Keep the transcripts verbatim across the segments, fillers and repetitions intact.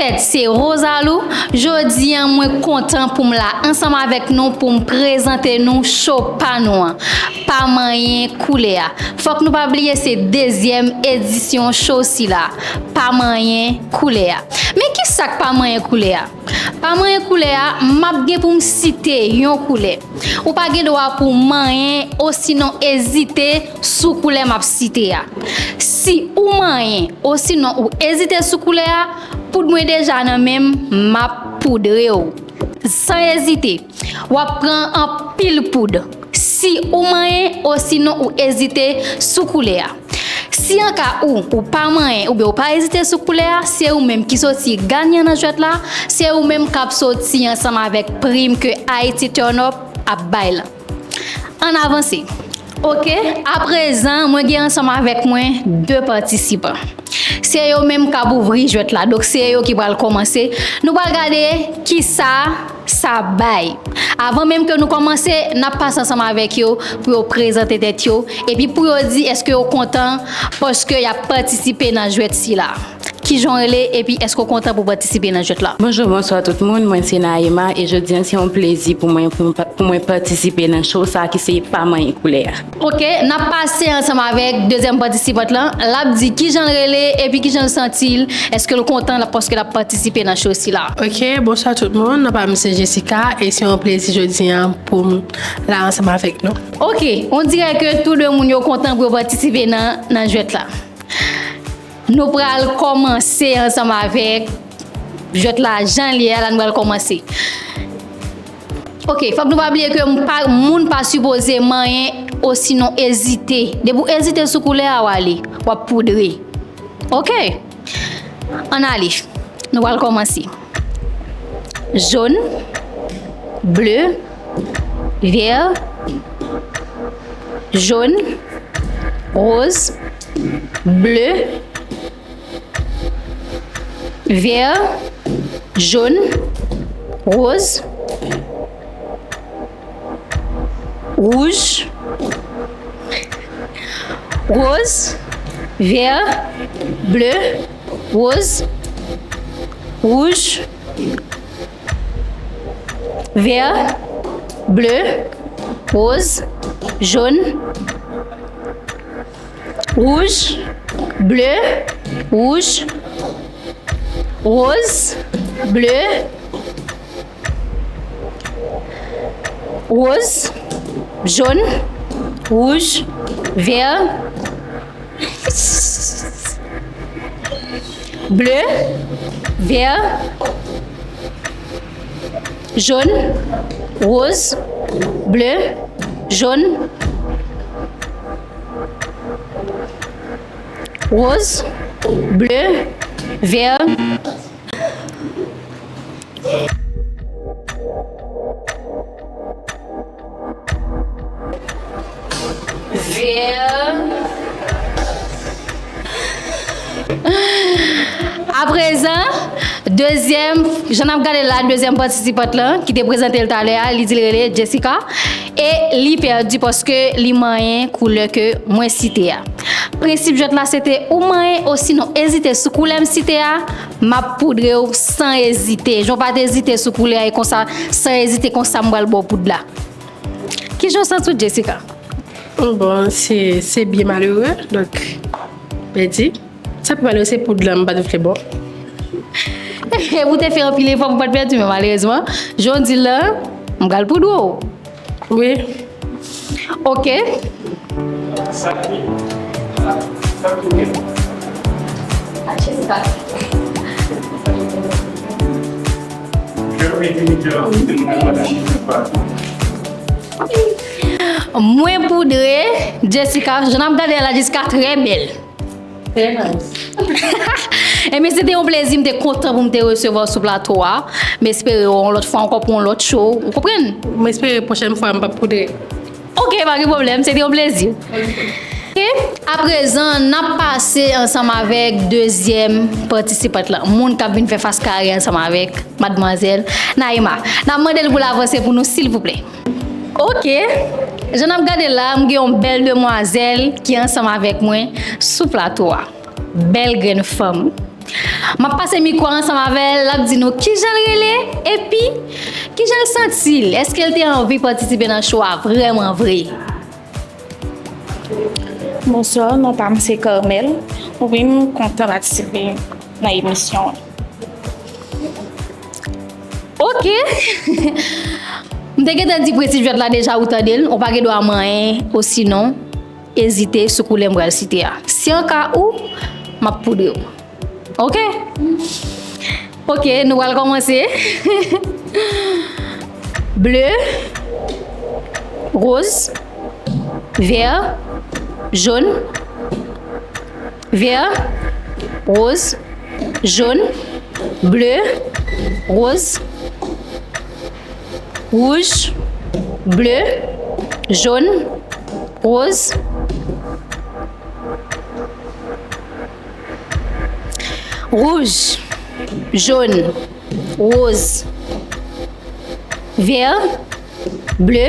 Kèt, se Rosalou. Jodi a, mwen kontan pou m la ansanm avèk nou pou m prezante nou cho pa nou an. Pa manyen koulè a. Fòk nou pa bliye se dezyèm edisyon cho sila. Pa manyen koulè a. Men ki sa k pa manyen koulè a? Pa manyen koulè a, m ap gen pou m site yon koulè. Ou pa gen dwa pou w manyen osinon ezite sou koulè m ap site a. Si ou manyen osinon ou ezite sou koulè a, poud mwen deja nan men m, m ap poudre w. San ezite, w ap pran anpil poud. Si ou manyen osinon ou ezite sou koulè a. Si an ka ou, ou pa manyen oubyen ou pa ezite sou koulè a, se ou menm ki soti ganyan nan jwèt la, se ou menm k ap soti ansanm avèk prim ke Haiti Turn Up ap bay lan. Ann avanse. Oke, aprezan, mwen gen ansanm avèk mwen de patisipan. Se yo menm k ap ouvri jwèt la, donk se yo ki pral kòmanse. Nou pral gade kisa sa bay. Avan menm ke nou kòmanse, n ap pase ansanm avèk yo pou yo prezante tèt yo, epi pou yo di èske yo kontan paske y ap patisipe nan jwèt sila. Kijan w rele, epi èske w kontan pou w patisipe nan jwèt la? Bonjou, bonswa tout moun, mwen se Naïma, e jodi a se yon plezi pou mwen, pou mwen pa-, pou mwen patisipe nan cho sa ki se Pa Manyen Koulè a. Oke, n ap pase ansanm avèk dezyèm patisipant lan, l ap di kijan l rele, epi kijan l santi l, èske l kontan la, paske l ap patisipe nan cho sila. Oke, bonswa tout moun, non pa m se Jessica, e se yon plezi jodi a pou m la ansanm avèk nou. Oke, on dirè ke tou de moun yo kontan pou yo patisipe nan, nan jwèt la. Nou pral kòmanse ansanm avèk jwèt la jan l ye a, la nou pral kòmanse. Oke, fòk nou pa bliye ke m pa, moun pa sipoze manyen osinon ezite. Depi w ezite sou koulè a, w ale, w ap poudre. Oke? Ann ale. Nou pral kòmanse. Jòn, ble, vè, jòn, woz, ble, vè, jòn, woz, wouj, woz, vè, ble, woz, wouj, vè, ble, woz, jòn, wouj, ble, wouj, woz, ble, woz, jòn, wouj, vè, ble, vè, jòn, woz, ble, jòn, woz, ble, vè, vè. Aprezan, dezyèm, jan n ap gade la, dezyèm patisipant lan, ki te prezante l talè a, li di l rele Jessica, e li pèdi paske li manyen koulè ke mwen site a. Prensip jwèt la, se te ou manyen osinon ezite sou koulè m site a, m ap poudre w san ezite. Jan w pa t ezite sou koulè a, e konsa, san ezite, konsa m pral ba w poud la. Kijan w santi w, Jessica? Bon, se, se byen malere, donk, pèdi. Sa pi malere, se poud la, m pa t vle ba w. Ou te fè anpil efò pou w pa t pèdi, men malerezman, jan w di l la, m pral poudre w. Wi. Oke. Mwen poudre Jessica, jan n ap gade la, Jessica trè bèl. Trè nice. Ebyen, se te yon plezi, m te kontan pou m te resevwa w sou plato a. M espere w yon lòt fwa ankò pou yon lòt show. Ou konprann? M espere pwochèn fwa m p ap poudre. Oke, pa gen pwoblèm, se te yon plezi. Oke, aprezan, n ap pase ansanm avèk dezyèm patisipant lan, moun k ap vin fè fas kare ansanm avèk madmwazèl Naïma. N ap mande l pou l avanse pou nou, silvouplè. Oke, jan n ap gade la, m gen yon bèl demwazèl ki ansanm avèk mwen sou plato a. Bèl grenn fanm. M ap pase mikwo a ansanm avè l, l ap di nou kijan l rele, epi kijan l santi l. Èske l te anvi patisipe nan show a vrèman vre? Bonswa, non pa m se Carmel. Wi, m kontan patisipe nan emisyon an. Ok. M te gentan di prensip jwèt la deja, ou tande l, ou pa gen dwa manyen osinon ezite sou koulè m pral site a. Si an ka ou, m ap poudre w. Ok? Ok, nou pral kòmanse. Ble, woz, vè, jòn, vè, woz, jòn, ble, woz, wouj, ble, jòn, woz, wouj, jòn, woz, vè, ble,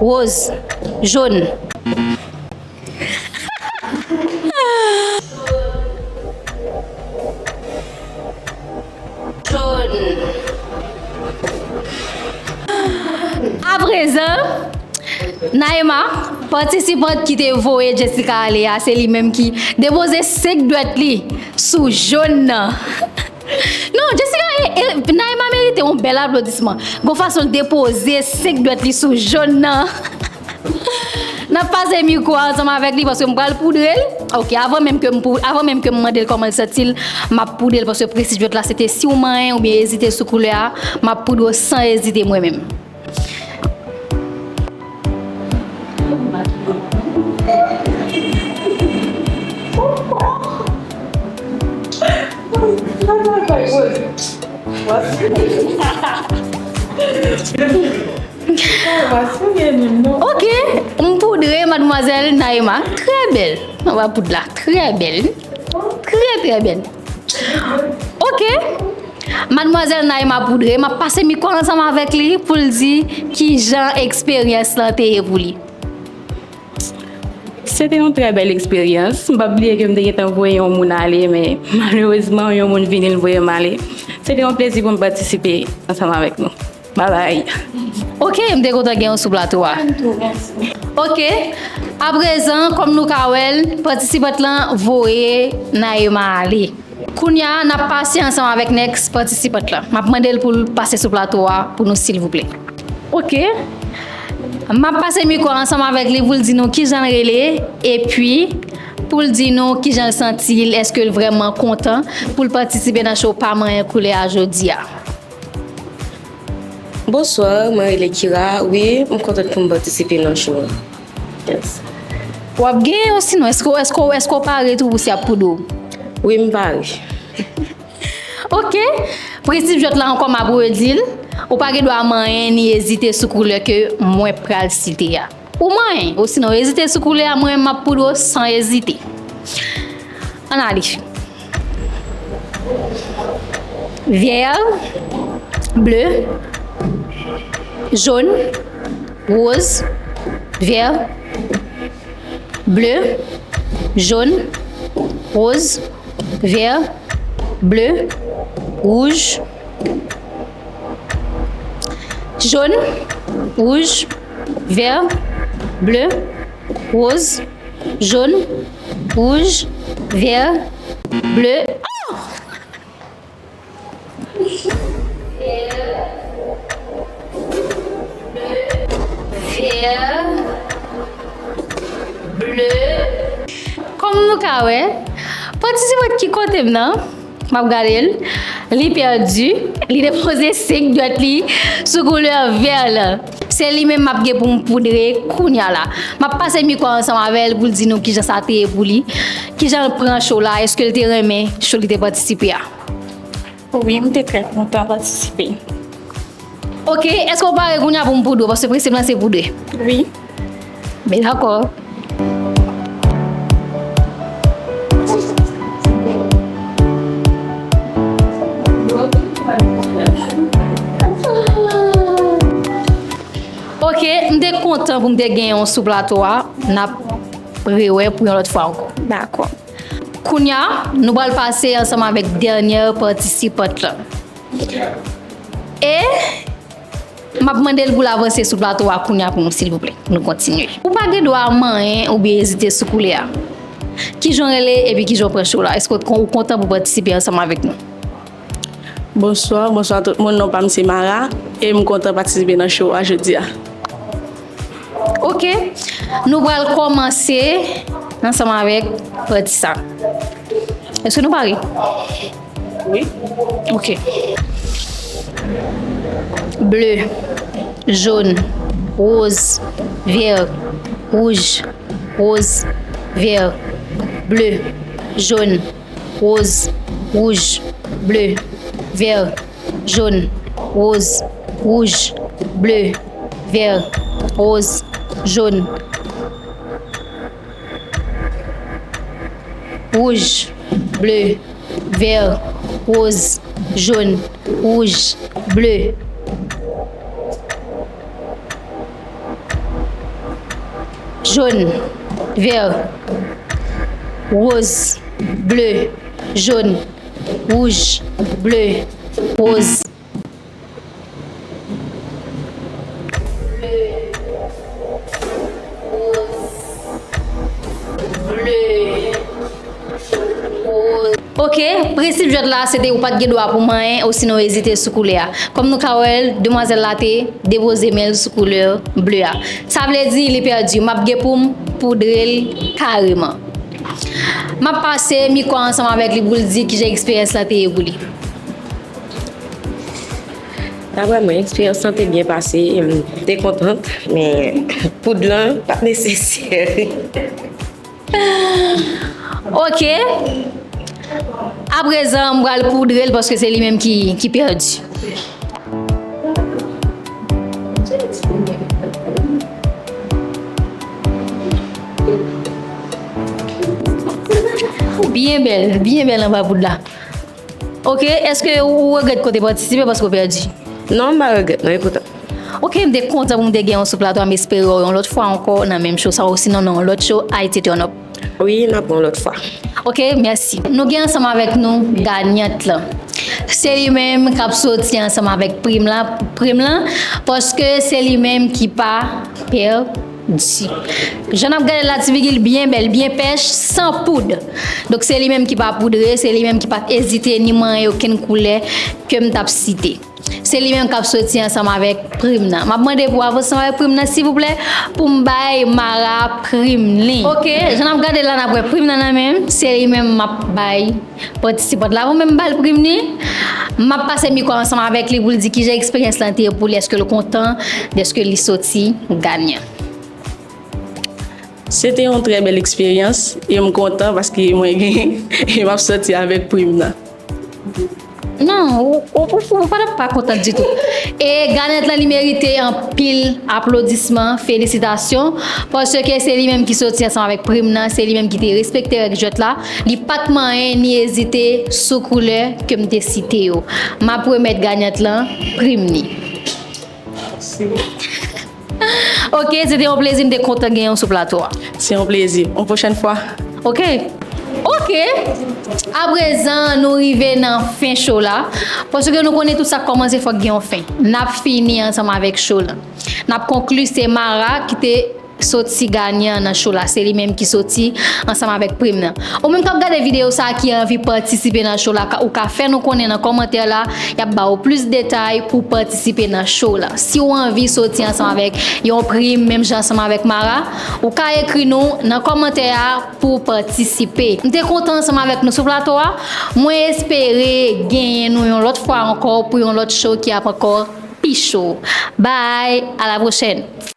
woz, jòn. Aprezan, Naïma, patisipant ki te voye Jessica ale a, se li menm ki depoze senk dwèt li sou jòn nan. Non, Jessica, e, e, Naïma merite yon bèl aplodisman. Gon fason l depoze senk dwèt li sou jòn nan. N ap pase mikwo a ansanm avèk li paske m pral poudre l. Ok, avan menm ke m pou, avan menm ke m mande l kòman l santi l, m ap poudre l paske prensip jwèt la se te si w manyen oubyen ezite sou koulè a, m ap poudre w san ezite mwen menm. Ok, m poudre madmwazèl Naïma. Trè bèl. Anba poud la. Trè bèl. Trè, trè bèl. Ok. Madmwazèl Naïma poudre, m ap pase mikwo ansanm avèk li pou l di kijan eksperyans lan te ye pou li. Se te yon trè bèl eksperyans. M p ap bliye ke m te gentan voye yon moun ale, men malerezman, yon moun vini, l voye m ale. Se te yon plezi pou m patisipe ansanm avèk nou. Babay. Ok, m te kontan gen w sou plato a. Mwen tou, mèsi. Ok, aprezan, kòm nou ka wè l, patisipant lan voye Naïma ale. Kounye a, n ap pase ansanm avèk next patisipant lan. M ap mande l pou l pase sou plato a pou nou, silvouplè. Ok. M ap pase mikwo a ansanm avèk li pou l di nou kijan l rele, epi pou l di nou kijan l santi l, èske l vrèman kontan pou l patisipe nan show Pa Manyen Koulè a jodi a. Bonswa, mwen rele Kira. Wi, m kontan pou m patisipe nan show a. Yes. W ap genyen osinon, èske, èske, èske w pare tou pou si ap poudre w? Wi, m pare. Ok. Prensip jwèt la ankò, m ap redi l. Ou pa gen dwa manyen ni ezite sou koulè ke mwen pral site a. Ou manyen, osinon ezite sou koulè a, mwen m ap poudre w san ezite. Ann ale. Vè, ble, jòn, woz, vè, ble, jòn, woz, vè, ble, wouj, jòn, wouj, vè, ble, woz, jòn, wouj, vè, ble. Oh! Vè, ble. Kòm nou ka wè, patisipan ki kote m nan, m ap gade l, li pèdi, li depoze senk dwèt li sou koulè vè lan. Se li menm m ap gen pou m poudre kounye a la. M ap pase mikwo a ansanm avè l pou l di nou kijan sa te ye pou li, kijan l pran show la, èske l te renmen show li te patisipe a. Wi, m te trè kontan patisipe. Ok, èske w pare kounye a pou m poudre w? Paske prensip lan se poudre. Wi. Men dakò. Ok, m te kontan pou m te genyen w sou plato a. N ap rewè pou yon lòt fwa ankò. Dakò. Kounye a, nou pral pase ansanm avèk dènyè patisipant lan. E m ap mande l pou l avanse sou plato a kounye a pou nou, silvouplè. Nou kontinye. Ou pa gen dwa manyen oubyen ezite sou koulè a. Kijan w rele epi kijan w pran show la? Èske w kon-, ou kontan pou patisipe ansanm avèk nou? Bonswa, bonswa tout moun. Non pa m se Mara e m kontan patisipe nan show a jodi a. Ok, nou pral kòmanse ansanm avèk pati sa. Èske nou pare? Wi. Ok. Ble, jòn, woz, vè, wouj, woz, vè, ble, jòn, woz, wouj, ble, vè, jòn, woz, wouj, ble, vè, woz, jòn, wouj, ble, vè, woz, jòn, wouj, ble. Jòn, vè, woz, ble, jòn, wouj, ble, woz. Ble, woz, ble. Ok, prensip jwèt la, se te ou pa t gen dwa pou manyen osinon ezite sou koulè a. Kòm nou ka wè l, demwazèl la te depoze men l sou koulè ble a. Sa vle di li pèdi. M ap gen pou m poudre l kareman. M ap pase mikwo a ansanm avèk li pou l di kijan eksperyans la te ye pou li. Daprè mwen, eksperyans lan te byen pase, m te kontan, men poud lan pa t nesesè. Ok. Aprezan, m pral poudre l paske se li menm ki, ki pèdi. Byen bèl, byen bèl anba poud la. Ok, èske ou regrèt ke w te patisipe paske w pèdi? Non, m pa regrèt, non, e poutan. Ok, m te kontan pou m te gen w sou plato a, m espere w yon lòt fwa ankò nan menm show sa, osinon nan yon lòt show, Haiti Turn Up. Wi, n ap gen yon lòt fwa. Ok, mèsi. Nou gen ansanm avèk nou ganyant lan. Se li menm k ap soti ansanm avèk prim la, prim lan, paske se li menm ki pa pèdi. Jan n ap gade l la, ti figi l byen bèl, byen pèch, san poud. Donk, se li menm ki pa poudre, se li menm ki pa t ezite ni manyen okenn koulè ke m t ap site. Se li menm k ap soti ansanm avèk prim nan. M ap mande pou w avanse ansanm avèk prim nan, silvouplè, pou m bay Mara prim li. Ok, jan n ap gade l la, n ap wè prim nan nan men m. Se li menm m ap bay patisipant la. Avan menm m ba l prim li, m ap pase mikwo a ansanm avèk li pou l di kijan eksperyans lan te ye pou li, èske l kontan dèske li soti ganyan. Se te yon trè bèl eksperyans e m kontan paske mwen genyen e m ap soti avèk prim nan. Non, ou, ou, ou, ou pa t ap pa kontan ditou. E ganyant lan, li merite anpil aplodisman, felisitasyon, paske se li menm ki soti ansanm avèk prim nan, se li menm ki te respekte règ jwèt la, li pa t manyen ni ezite sou koulè ke m te site yo. M ap remèt ganyant lan prim li. Ok, se te yon plezi, m te kontan genyen w sou plato a. Se yon plezi. Yon pwochèn fwa. Ok. Ok. Aprezan, nou rive nan fen show la. Paske nou konnen tout sa k kòmanse fòk gen yon fen. N ap fini ansanm avèk show la. N ap konkli, se Mara ki te soti ganyan nan show la. Se li menm ki soti ansanm avèk prim nan. Ou menm k ap gade videyo sa a ki anvi patisipe nan show la, ka, ou ka fè nou konnen nan kòmantè la, y ap ba ou plis detay pou w patisipe nan show la. Si w anvi soti ansanm avèk yon prim, menm jan ansanm avèk Mara, ou ka ekri nou nan kòmantè a pou w patisipe. M te kontan ansanm avèk nou sou plato a. Mwen espere genyen nou yon lòt fwa ankò pou yon lòt show ki ap ankò pi cho. Bye, à la prochaine.